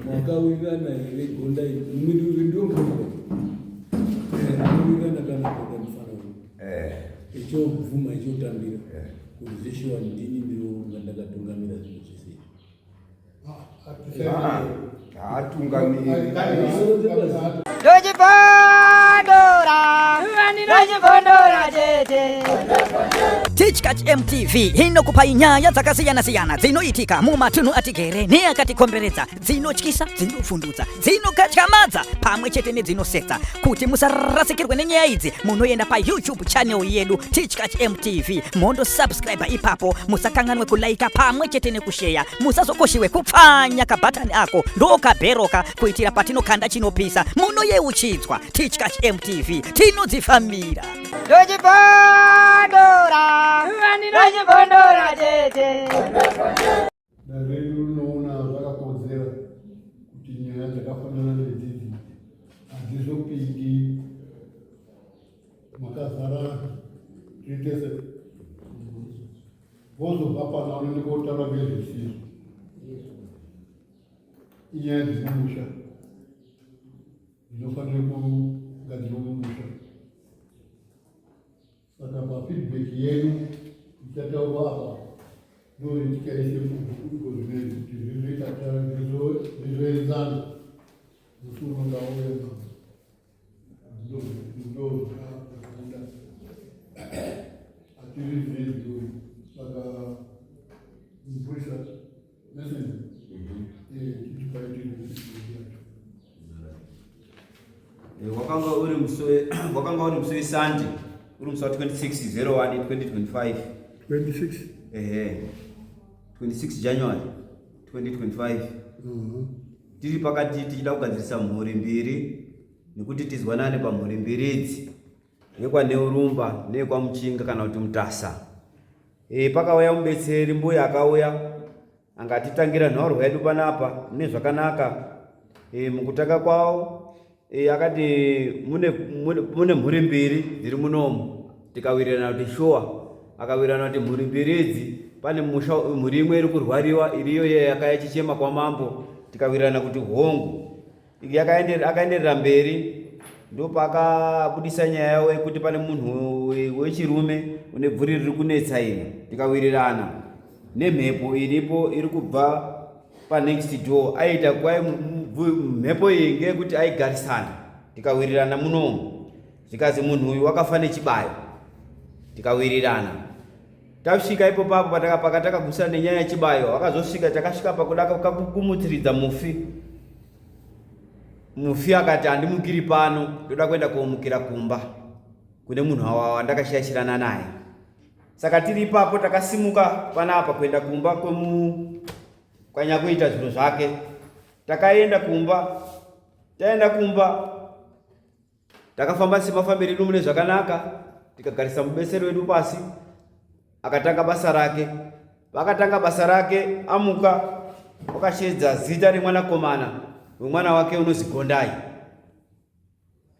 Makawirirana here gonda ndiwo makawirirana kana gonda mufana ichobvuma ichotambira kuti zveshuwa ndini ndiro ndakatungamira zvinhu zvese izvi. Haatungamiri. Ndochibondora, ndochibondora tete. Tichkach MTV inokupai nyaya dzakasiyana-siyana dzinoitika mumatunhu atigere neakatikomberedza, dzinotyisa, dzinovhundutsa, dzinokatyamadza pamwe chete nedzinosetsa. Kuti musarasikirwe nenyaya idzi, munoenda paYouTube channel yedu Tichkach MTV mondosubscribe ipapo, musakanganwe kulaika pamwe chete nekusheya. Musazokoshiwe kupfanya kabhatani ako ndokabheroka kuitira patinokanda chinopisa munoyeuchidzwa. Tichkach MTV tinodzifambira. Ndochibondora, ndochibondora tete. Dare redu rinoona zvakakodzera kuti nyaya dzakafanana nedzidzi hadzizopindi makazara tiri tese vozobva pano vanoende kotaura ngezvisizvo inyaya dzemumusha dzinofanira kugadzirwa mumusha saka pafeedback yenyu ichataurwa apa ndoyetichaise mubhuku zvinezvi kuti zvizoita zvizoenzana musi unonga uye mambo ndozvakabuda hatizvizivi saka mupurisa messenger tichipaitire yacho. Wakanga uri musi wakanga uri musi weSunday, uri musi wa 26 01 2025. 26? Ehe, 26 January 2025. Tiri pakati tichida kugadzirisa mhuri mbiri nekuti tizwanane pamhuri mbiri idzi, yekwaNeurumba neyekwaMuchinga kana kuti Mutasa. Pakauya mubetseri, mbuya akauya angatitangira nhaurwa yedu panapa mune zvakanaka. Mukutanga kwavo akati mune mhuri mbiri dziri munomu, tikawirirana kuti shuwa. Akawirirana kuti mhuri mbiri idzi pane musha mhuri imwe iri kurwariwa iriyo iye yakaya chichema kwamambo, tikawirirana kuti hongu. Akaenderera mberi ndopakabudisa nyaya yawo yekuti pane munhu wechirume une bvuri riri kunetsa iri, tikawirirana nemhepo iripo iri kubva panext door aita kwai mhepo iyi ngeyekuti aigarisana, tikawirirana munomu zvikazi munhu uyu wakafa nechibayo, tikawirirana. Tasvika ipo papo pakatakagumisana nenyaya yechibayo, akazosvika takasvika pakuda kumutsiridza mufi. Mufi akati handimukiri pano, ndoda kuenda komukira kumba kune munhu wandakashaishirana naye. Saka tiri ipapo takasimuka panapa kuenda kumba kwanyakuita zvinhu zvake. Takaenda kumba, taenda kumba takafamba semafambiro edu mune zvakanaka, tikagarisa mubetseri wedu pasi, akatanga basa rake. Vakatanga basa rake, amuka wakashedza zita remwanakomana wemwana wake unozi Gondai,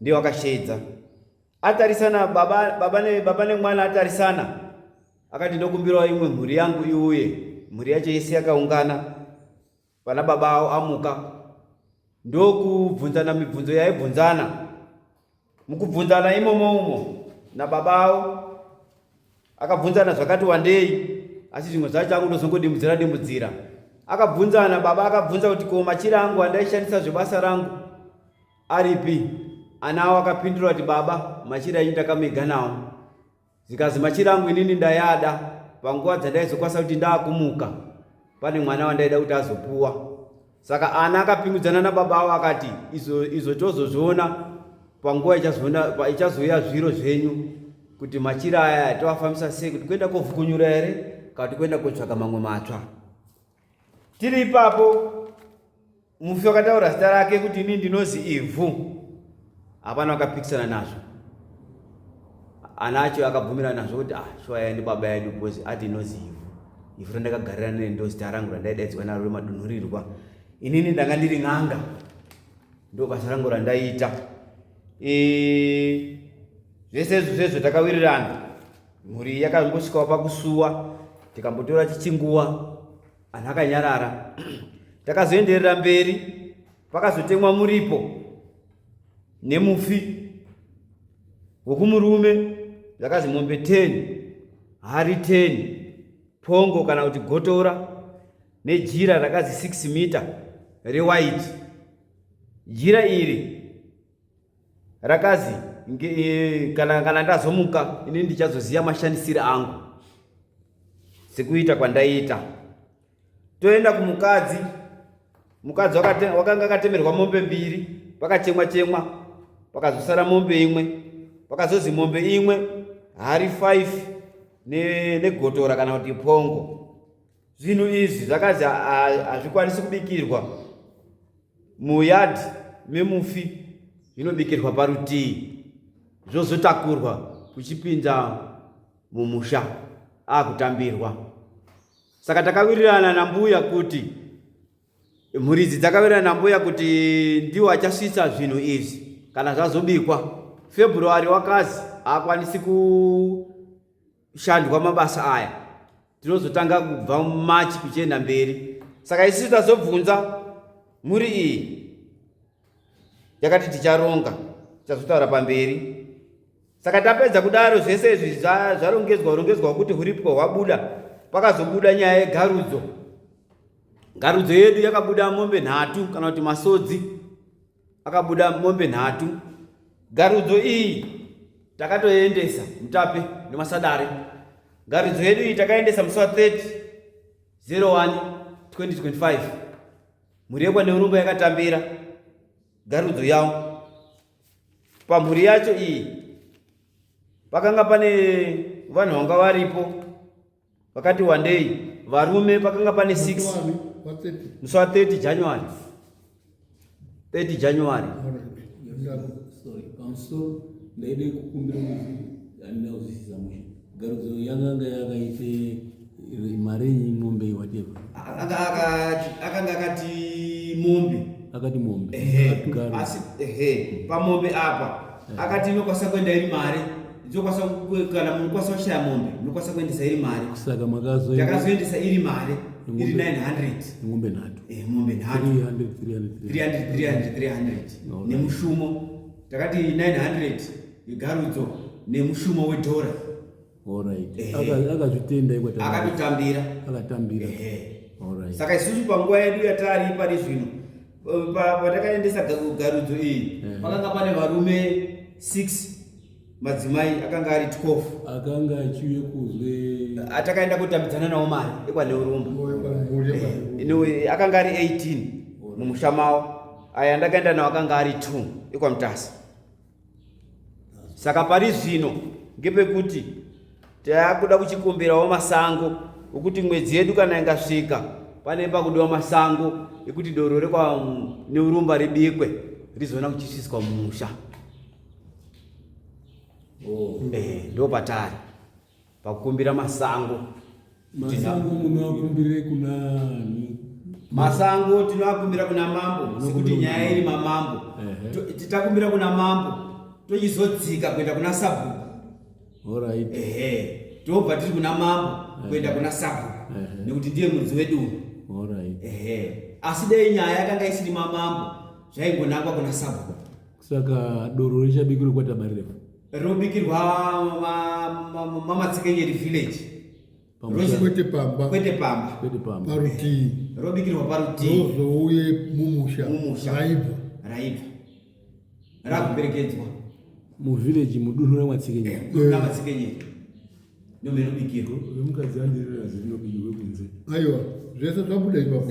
ndiye wakashedza. Atarisana baba nemwana atarisana, akati ndokumbirawo imwe mhuri yangu iuye. Mhuri yacho yese yakaungana pana baba avo amuka, ndokubvunzana mibvunzo yaibvunzana. Mukubvunzana imomo umo nababa avo akabvunzana zvakati wandei, asi zvimwe zvacho akundozongodimbudzira dimbudzira. Akabvunzana baba akabvunza kuti ko machira angu andaishandisa zvebasa rangu aripi? Ana avo akapindura kuti baba machira enyu ndakamega nawo. Zikazi machira angu inini ndayada panguva dzandaizokwanisa kuti ndakumuka pane mwana wandaida kuti azopuwa. Saka ana akapingudzana nababa avo akati izvo tozozviona panguva ichazouya zviro zvenyu kuti machira aya toafambisa sei, kuti kuenda kovhukunyura here kana kuti kuenda kotsvaga mamwe matsva. Tiri ipapo mufi akataura zita rake kuti ini ndinozi Ivhu. Hapana wakapikisana nazvo. Ana acho akabvumirana nazvo kuti shuwa yaya ndibaba yedu because ati inozi Ivhu. Ivhu randakagarira nene ndo zita rangu randaidaidzwa naro remadunhurirwa. Inini ndanga ndiri n'anga, ndo basa rangu randaiita. Zvese izvo zvezvo takawirirana. Mhuri yakangosvikawo pakusuwa. Tikambotora chichinguva anhu akanyarara. Takazoenderera mberi, pakazotemwa muripo nemufi wekumurume, zvakazi mombe 10, hari 10, pongo kana kuti gotora nejira rakazi 6 mita rewhite. Jira iri rakazi kana ndazomuka ini ndichazoziva mashandisiro angu sekuita kwandaiita. Toenda kumukadzi, mukadzi wakanga akatemerwa mombe mbiri, pakachemwa chemwa pakazosara mombe imwe, pakazozi mombe imwe hari 5 negotora kana kuti pongo. Zvinhu izvi zvakazi hazvikwanisi kubikirwa muyard memufi, zvinobikirwa parutii zvozotakurwa kuchipinda mumusha akutambirwa. Saka takawirirana nambuya kuti mhuri idzi dzakawirirana nambuya kuti ndiwo achasvitsa zvinhu izvi kana zvazobikwa. February wakazi haakwanisi kushandwa mabasa aya, tinozotanga kubva March kuchienda mberi. Saka isusu tazobvunza mhuri iyi yakati ticharonga, tichazotaura pamberi. Saka tapedza kudaro zvese izvi zvarongedzwa rongedzwa kuti huripwa hwabuda, pakazobuda nyaya yegarudzo. Garudzo yedu yakabuda mombe 3 kana kuti masodzi akabuda mombe 3. Garudzo iyi takatoendesa Mutape nemasadare. Garudzo yedu iyi takaendesa musi wa 30/01/2025. Mhuri yekwaNeurumba yakatambira garudzo yavo. Pamhuri yacho iyi pakanga pane vanhu vanga varipo vakati wandei, varume pakanga pane 6 musi wa 30 January. 30 January. Sorry, pamusoro ndaide kukumbira kuti handina kuzwisisa mushe. Garudzo yakanga yakaite mari yenyu, mombe, whatever. Akanga akati mombe. Akati mombe. Ehe, asi ehe, pamombe apa akati inokwanisa kuenda iri mari, inokwanisa kana munokwanisa kushaya mombe munokwanisa kuendesa iri mari. Saka makazoenda Takazoendesa iri mari iri 900. Mombe 3. Mombe 3. 300, 300, 300, 300, 300. Nemushumo takati 900 yegarudzo nemushumo wedhora. Alright. Akazvitenda ikwa Akatotambira. Akatambira. Alright. Saka isusu panguva yedu yatari pari zvino, patakaendesa garudzo iyi, pakanga pane varume 6, madzimai akanga ari 12. Akanga achiuye kuzwe Atakaenda kutambidzana nawo mari ekwaNeurumba. Akanga ari 18 mumusha mavo, aya ndakaenda nawo akanga ari 2 ekwaMutasa. Saka pari zvino ngepekuti takuda kuchikumbirawo masango okuti mwedzi yedu kana ingasvika pane pakudiwa masango ekuti doro rekwaNeurumba ribikwe rizoona kuchisviswa mumusha. Ndo patari pakukumbira masango. Masango munoakumbirire kuna ani? Masango tinoakumbira kuna mambo, sekuti nyaya iri mamambo. Titakumbira kuna mambo, tochizodzika kuenda kuna sabhuku. Alright. Ehe, tobva tiri kuna mambo kuenda kuna sabhuku, nekuti ndiye muridzi wedu. Alright. Ehe, asi dei nyaya yakanga isiri mamambo zvaingonangwa kuna sabhuku. Saka doro richabikirwa kwaTabarefu? Rinobikirwa maMatsekenyeri village. Kwete pamba. Kwete pamba. Kwete pamba. Parutii. Robikirwa parutii. Rozouye mumusha. Mumusha. Raibva. Raibva. Rakuperekedzwa. Muvillage, mudunhu raMatsekenyeri. Mudunhu raMatsekenyeri. Ndomerobikirwa. Remukadzi handirirazi rinobikirwe kunze. Aiwa, zvese zvabuda ipapo.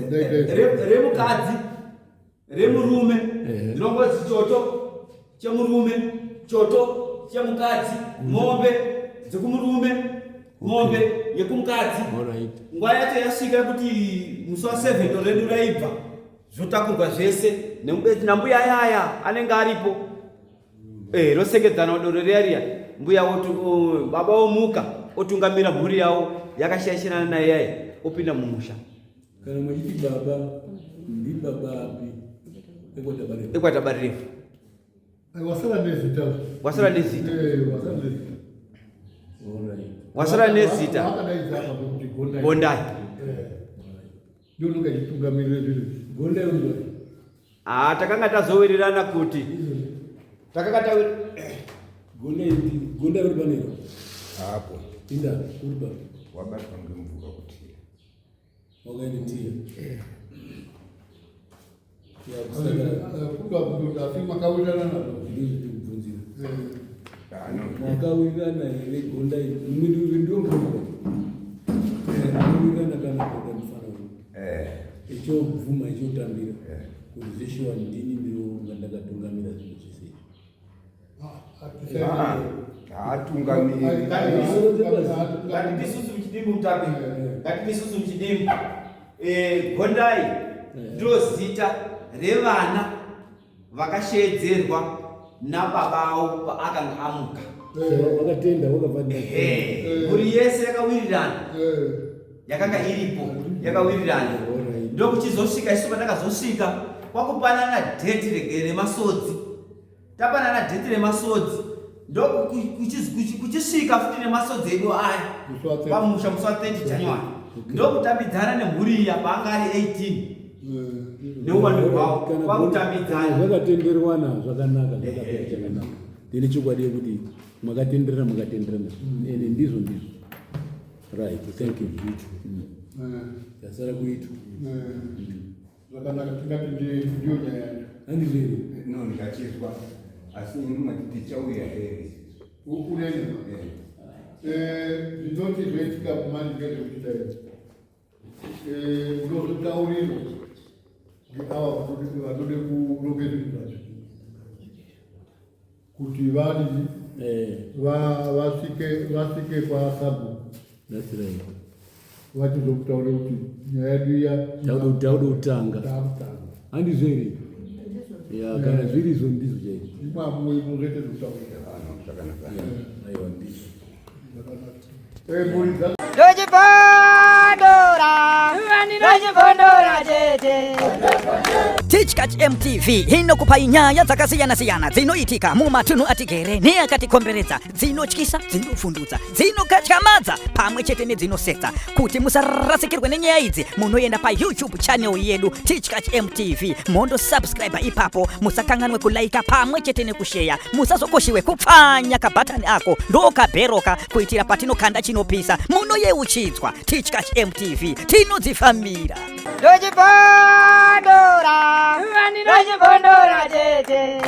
Remukadzi, remurume, rinongozi choto chemurume, choto chemukadzi, mombe dzekumurume, mombe yekumukadzi. Nguva yacho yasvika yekuti musi wa 7 doro redu raibva, zvotakurwa zvese nemubetsi nambuya yaya anenge aripo. Rosengedzana doro riya riya, mbuya baba omuka otungamira mhuri yavo yakashaishirana naye yaya, opinda mumusha. Kana muchiti baba, ndibaba api? EkwaTabarefu. EkwaTabarefu. Wasara nezita. Wasara nezita. Wasara nezita. Alright. Wasara nezita. Wakadaidza apa kuti Gondai. Gondai. Ndiyo unonga ichitungamirira zvinhu. Gondai uri Ah, takanga tazowirirana kuti takanga tawi Gondai Gondai uri panero. Apo. Inda uri pa. Wabatwa ngemvura kutira. Wakaenda tiya. Ya kusaka. Kuda kundoti asi makawirirana nazvo. Ndizvo ndikubvunzira. Ah, no. Makawirirana here Gondai? Mumwe ndiwo mukuru. Makawirirana kana kuda mufana uyu. Ichobvuma ichotambira. Kuti zveshuwa ndini ndinonga ndakatungamira zvinhu zvese izvi. Ah, haatungamiri. Ngati isusu muchidimbu mutape, ngati isusu muchidimbu. Gondai ndiro zita revana vakasheedzerwa nababawo paakanga amuka. Wakatenda wakabva. Ehe, mhuri yese yakawirirana, yakanga iripo yakawirirana, ndokuchizosvika isu patakazosvika kwakupanana dheti remasodzi. Tapanana dheti remasodzi, ndokuchisvika futi nemasodzi edu aya Musi wa 30. pamusha musi wa 30 January, ndokutambidzana nemhuri iya paanga ari 18 neuwandu hwavo kwakutambidzana. Zvakatenderwana zvakanaka, zvakapera chakanaka. Ndine chokwadi yekuti makatenderana, makatenderana ende ndizvo ndizvo. Right, thank you. Yasara kuitwa. Zvakanaka, tingati ndiyo nyaya yacho. Handizvo here? No, ndachizwa. Asi imi mati tichauya here? Unene. Zvinoti zvoitika kumani ngezvekuti dai unozotaurirwa ngeava vanode kuronge zvinhu zvacho kuti vadii, vasvike kwasabhuku That's right. vachizokutaurira kuti nyaya yedu iya Tauda kutanga. Taakutanga. Handizvo here? Ya, kana zvirizvo ndizvo chaizvo. Imwamo muzoite zvekutaurira. Ah, no, zvakanaka. Aiwa, ndizvo. Mhuri dza Ndochibondora, ndochibondora chete. Tichkach MTV inokupai nyaya dzakasiyana-siyana dzinoitika mumatunhu atigere neakatikomberedza, dzinotyisa, dzinovhundutsa, dzinokatyamadza pamwe chete nedzinosetsa. Kuti musarasikirwe nenyaya idzi, munoenda paYouTube channel yedu Tichkach MTV, mondosubscribe ipapo. Musakanganwe kulaika pamwe chete nekusheya. Musazokoshiwe kupfanya kabhatani ako ndokabheroka kuitira patinokanda chinopisa munoyeuchidzwa. Tichkach MTV, tinodzifambira. Ndochibondora, ndochibondora chete.